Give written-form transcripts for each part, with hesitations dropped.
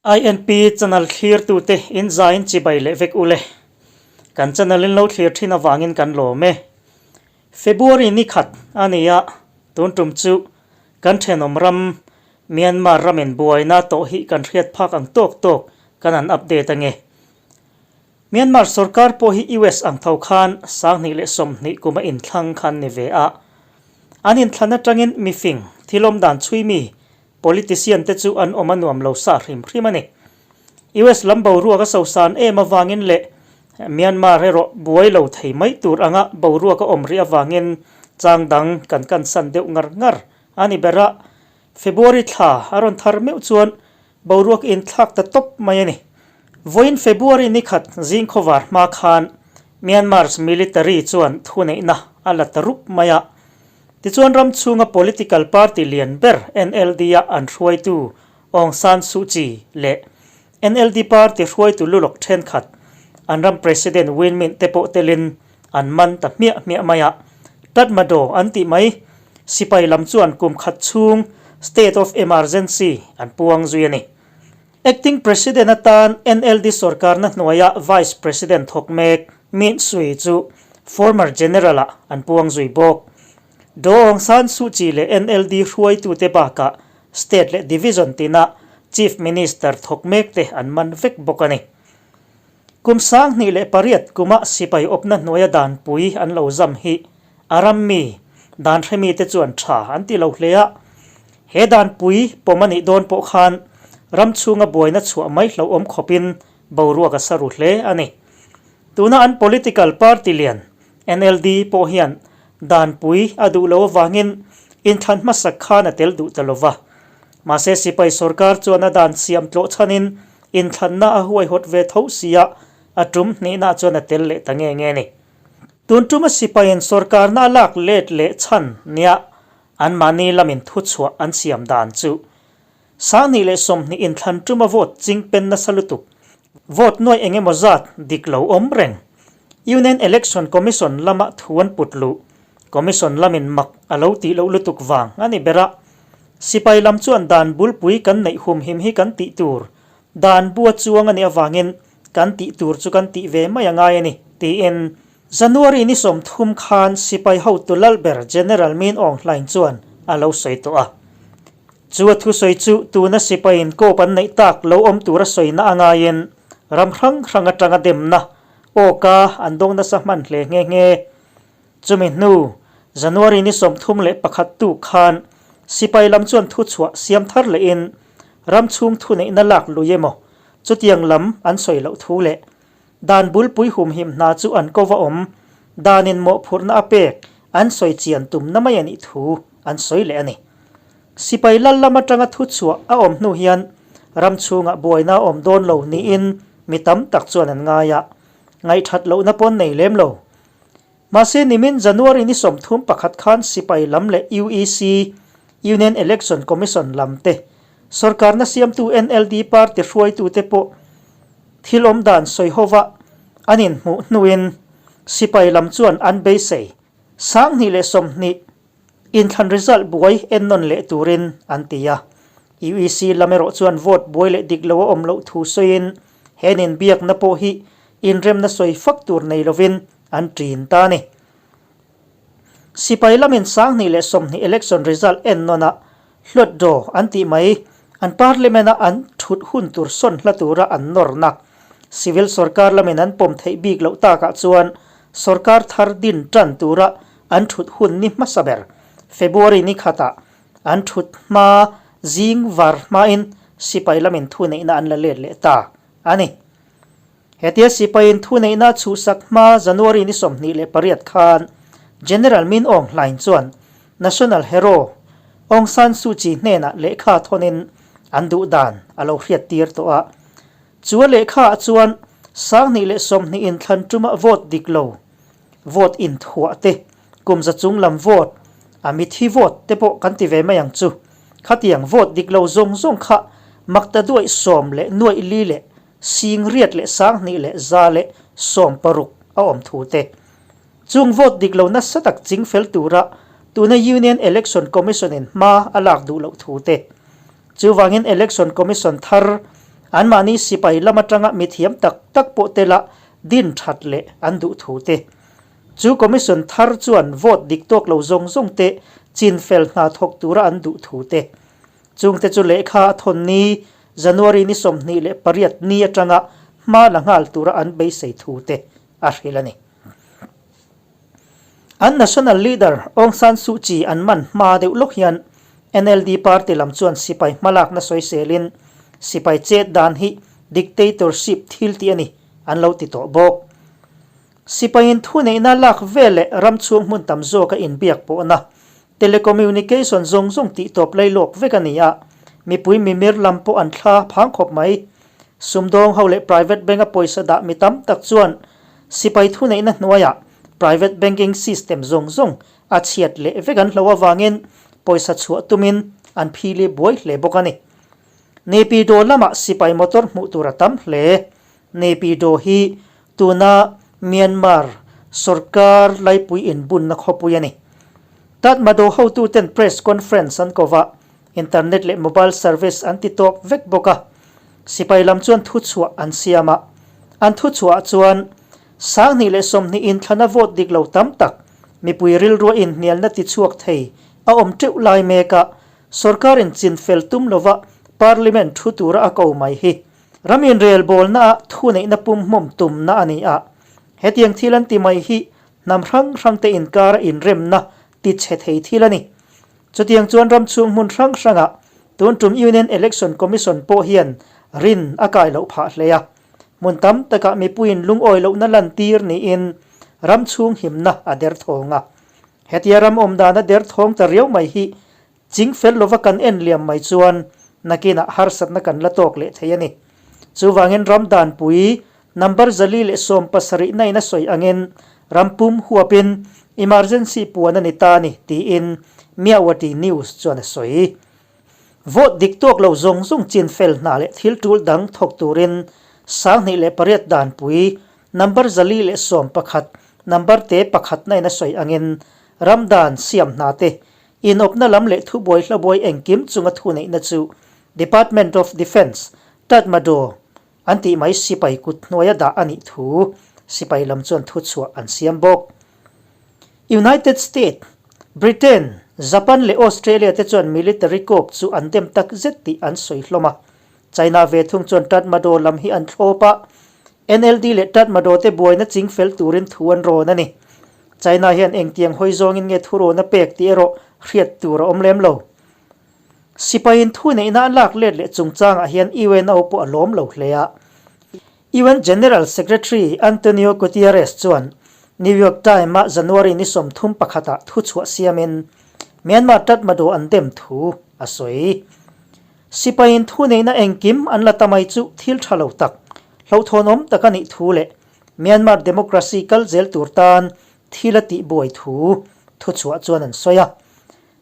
INP channel thlirtute in zaiin chibai leh vek ule. Kan channel in lo thlir thin avangin kan lawm e. February ni khat a ni a, tun tum chu kan thenawm ram Myanmar ramin buaina tawh hi kan hriat phak ang tawk tawk kan han update ange. Myanmar sorkar pawh hi US ang tho khan 2020 kuma inthlang khan ni ve a. An inthlan atangin mifing, thilawm dan chhui mi, Politician te chu an awm a nuam lo sa hrim hrim a ni. US lam boruak a sosan em avangin leh Myanmar erawh buai lo thei mai tur anga boruak a awm rih avangin chang dang kan kansan deuh ngar ngar a ni ber a. February thla a rawn thar meuh chuan boruak inthlak ta tawp mai a ni. Vawiin February ni khat zing khawvar hma khan Myanmar's military chuan thuneihna a la ta rup mai a. Tichuan ram chhunga political party lian ber NLD-a an hruaitu Aung San Suu Kyi leh NLD party hruaitu lulawk thenkhat an ram President Win Myint te pawh telin an man ta hmiah hmiah mai a. Tatmadaw an tih mai sipai lam chuan kum khat chhung state of emergency an puang zui a ni. Acting President atan NLD sorkarna hnuaia Vice President thawk mek Myint Swe chu former General-ah an puang zui bawk. Daw Aung San Suu Kyi leh NLD hruaitute bakah State leh Division tina Chief Minister thawk mekte an man vek bawk a ni. Kum 2008 kuma sipai awpna hnuaia danpui an lo zam hi a ram mi, dan hremi te chuan tha an ti lo hle a. He danpui pawm a nih dawn pawh khan ram chhunga buaina chhuah mai hlauhawm khawpin boruak a sa ru hle a ni. Tuna an political party lian NLD pawh hian danpui a duh lo avangin inthlan hmasak khan a tel duh ta lo va. Mahse sipai sorkar chuan a dan siam tlawh chhanin inthlanna a huaihawt ve tho sia a tum hnihna chuan a tel leh ta nge nge ni. Tun tuma sipaiin sorkarna a lak let leh chhan nia anmahni lamin thuchhuah an siam dan chu 2020 inthlan tuma vote ching pen nasa lutuk, vote nuai eng emaw zat dik lo awm reng. Union Election Commission lama thu an put luh, Commission lamin mak a lo tih loh lutuk vang a ni ber a. Sipai lam chuan dan bulpui kan neih humhim hi kan tih tur, dan bua chuang a nih avangin kan tih tur chu kan tih ve mai a ngai a ni, tiin January ni 30 khan sipai hotu lalber General Min Aung Hlaing chuan a lo sawi tawh a. Chu a thusawi chu tuna sipaiin kawp an neih tak lo awm tura sawina a ngaiin ram hrang hrang atanga demna awka an dawng nasa hman hle nghe nghe. Chumi hnu, January ni 31 tu khan sipai lam chuan thuchhuah siam thar lehin ram chhung thuneihna lak lui emaw chutiang lam an sawi loh thu leh dan bulpui humhim hna chu an ko va awm danin mawhphurhna a pek an sawi chian tumna mai a nih thu an sawi leh a ni. Sipai lal lam atanga thuchhuah a awm hnu hian ram chhungah buaina a awm dawn lo niin mi tam tak chuan an ngai a, ngaihthat lohna pawn nei lem lo. Mahse nimin January ni 31 khan sipai lam leh UEC, Union Election Commission, lam te, sorkarna siamtu NLD party hruaitute pawh thil awm dan sawi hova an inhmuh hnuin sipai lam chuan an beisei 2020 inthlan result buai ennawn leh turin an ti a. UEC lam erawh chuan vote buai leh dik lo a awm loh thu sawiin he inbiakna pawh hi inremna sawi fak tur nei lovin an ṭin ta a ni. Sipai lamin 2020 election result ennawn a Hluatdaw an tih mai, an parliament-a an thut hun tur sawn hla tura an nawrna. Civil sorkar lamin an pawm theih bik loh takah chuan sorkar thar din tan tura an thut hun ni hmasa ber, February ni khatah an thut hma zing var hmain sipai lamin thuneihna an la let leh ta a ni. Hetia sipaiin thuneihna a chhuhsak hma January ni 28 khan General Min Aung Hlaing chuan National Hero Aung San Suu Kyi hnenah lehkha thawnin an duh dan a lo hriattir tawh a. Chu a lehkhaah chuan 2020 inthlan tumah vote dik lo, vote inthuah te, kum za chung lam vote, a mithi vote te pawh kan ti ve mai ang chu. Khatiang vote dik lo zawng zawng kha makta duaih sawm leh nuaih li leh Sing riat leh 2160 a awm thu te. Chung vote dik lo nasa tak ching fel tura tuna Union Election Commission in hma a lak duh loh thu te. Chuvangin Election Commission thar Anmahni sipai lam atanga mithiam tak tak pawh tela din that leh an duh thu te. Chu commission thar chuan vote dik tawk lo zawng zawng te chin fel hna thawk tura an duh thu te. Chungte chu lehkha a thawn ni January ni 28 ni atanga hma la nghal tura an beisei thu te a hrilh a ni. An national leader Aung San Suu Kyi an man hma deuh lawk hian NLD party lam chuan sipai hmalakna sawiselin sipai chet dan hi dictatorship thil tih a ni an lo ti tawh bawk. Sipaiin thuneihna lak vel leh ram chhung hmun tam zawka inbiak pawhna telecommunication zawng zawng tih tawp lailawk vek a ni a, mipui mimir lam pawh an thla phang khawp mai. Sumdawng ho leh private bank a pawisa dah mi tam tak chuan sipai thuneihna hnuaiah private banking system zawng zawng a chhiat leh vek an hlo avangin pawisa chhuah tumin an phili buai hle bawk a ni. Naypyidaw lamah sipai motor hmuh tur a tam hle. Naypyidaw hi tuna Myanmar sorkar laipui inbunna khawpui a ni. Tatmadaw hotuten press conference an ko va, internet leh mobile service an ti tawp vek bawk a. Sipai lam chuan thuchhuah an siam a, an thuchhuah ah chuan 2020 inthlana vote dik lo tam tak mipui rilrua inhnialna tichhuak thei a awm teuh lai mek a, sorkarin chinfel tum lova parliament thu tura a ko mai hi Ram inrelbawlnaah thuneihna pumhmawm tumna a ni a, hetiang thil an ti mai hi hnam hrang hrangte inkara inremna ti chhe thei thil a ni. Chutiang chuan ram chhung hmun hrang hrangah tun tum Union Election Commission pawh hian rin a kai loh phah hle a, hmun tam takah mipuiin lungawi lohna lantir niin ram chhung himna a derthawng a. Hetia ram awmdana derthawng ta riau mai hi Ching fel lova kan en liam mai chuan nakinah harsatna kan la tawk leh thei a ni. Chuvangin ram danpui number 470 na in a sawi angin ram pum huapin emergency puan a ni ta a ni tiin Myawaddy News chuan a sawi. Vote dik tawk lo zawng zawng chin fel hna leh thil tul dang thawk turin 2008 danpui number 411 number te pakhat na in a sawi angin ram dan siam hna te Inawpna lam leh thubuai hlabuai engkim chunga thuneihna chu Department of Defence, Tatmadaw, an tih mai sipai kut hnuaia dah a nih thu sipai lam chuan thuchhuah an siam bawk. United State, Britain, Japan leh Australia te chuan military coup chu an dem tak zet tih an sawi hlawm a. China ve thung chuan Tatmadaw lam hi an thlawp a, NLD leh Tatmadaw te buaina chingfel turin thu an rawn a ni. China hian engtiang hawi zawngin nge thurawn a pek tih erawh hriat tur a awm lem lo. Sipaiin thuneihna a lak let leh chungchangah hian UNO pawh a lawm lo hle a. UN General Secretary Antonio Guterres chuan New York Times-a January ni 31 ah thuchhuah siamin Myanmar Tatmadaw an dem thu a sawi. Sipaiin thuneihna engkim an la ta mai chu thil tha lo tak, hlauhthawnawm tak a nih thu leh Myanmar democracy kal zel tur tan thil a tih buai thu thuchhuah chuan an sawi a.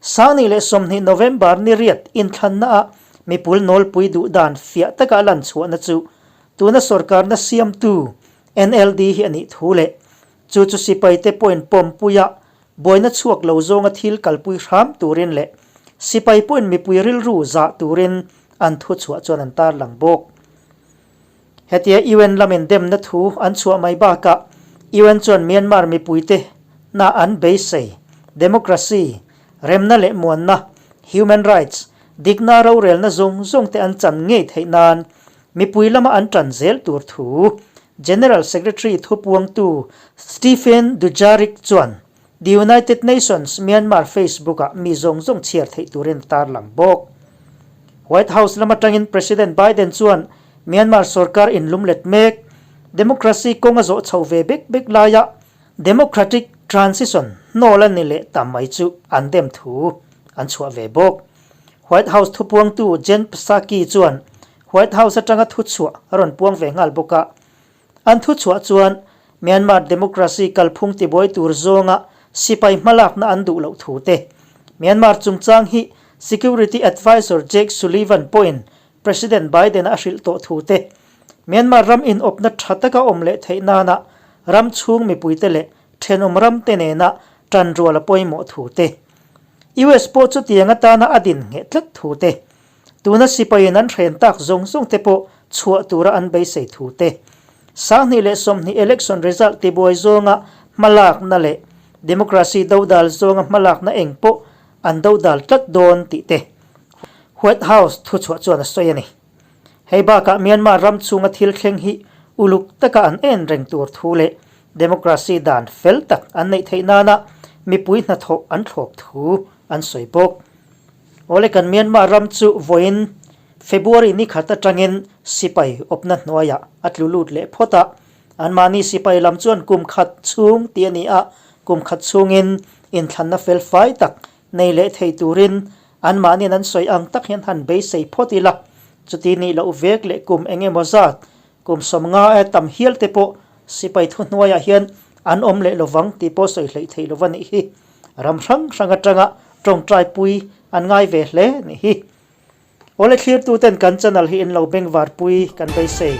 2020 November ni riat inthlannaah mipul nawlpui duh dan fiah taka a lan chhuahna chu tuna sorkarna siamtu NLD hi a nih thu leh chu chu sipaite pawhin pawmpuia buaina chhuak lo zawnga thil kalpui hram turin leh sipai pawhin mipui rilru zah turin an thuchhuah chuan an tarlang bawk. Hetia UN lamin demna thu an chhuah mai bakah UN chuan Myanmar mipuite hna an beisei, democracy, remna leh muanna, human rights, dikna rorelna zawng zawng te an chan ngei theih nan mipui lama an tan zel tur thu General Secretary thupuangtu Stephen Dujarric chuan The United Nations Myanmar Facebook-ah mi zawng zawng chhiar theih turin a tarlang bawk. White House lam atangin President Biden chuan Myanmar sorkar inlumlet mek, democracy kawng a zawh chho ve bek bek laia democratic transition hnawl a ni leh ta mai chu an dem thu an chhuah ve bawk. White House thupuangtu Jen Psaki chuan White House atanga thuchhuah a rawn puang ve nghal bawk a. An thuchhuah chuan Myanmar democracy kalphung tibuai tur zawnga sipai hmalakna an duh loh thu te, Myanmar chungchang hi Security Advisor Jake Sullivan pawhin President Biden-a a hrilh tawh thu te, Myanmar ram inawpna tha taka awm leh theih nana ram chhung mipuite leh thenawm ramte nena tanrual a pawimawh thu te, US pawh chutiang atana a din ngheh tlat thu te, tuna sipaiin an hren tak zawng zawng te pawh. chhuah tura an beisei thu te, 2020 election result tibuai zawnga hmalakna leh democracy dodal zawnga hmalakna eng pawh an dodal tlat dawn tih te White House thuchhuah chuan a sawi a ni. Hei bakah Myanmar ram chhunga thil thleng hi uluk taka an en reng tur thu leh democracy dan fel tak an neih theih nana mipui hnathawh an thlawp thu an sawi bawk. Awle kan Myanmar ram chu vawiin February ni khat atangin sipai awpna hnuaiah a tlu lut leh phawt a, anmahni sipai lam chuan kum khat chhung tih a ni a, kum khat chhungin inthlanna fel fai tak nei leh thei turin anmahniin an sawi ang tak hian han beisei phawt ila, chuti nih loh vek leh kum eng emaw zat, kum 50 aia tam hial te pawh sipai thuhnuaiah hian an awm leh lovang tih pawh sawi hleih theih lova nih hi. Ram hrang hrang atanga tawngtai pui an ngai ve hle nih hi. Awle thlirtuten kan channel hi in lo bengvar pui kan beisei.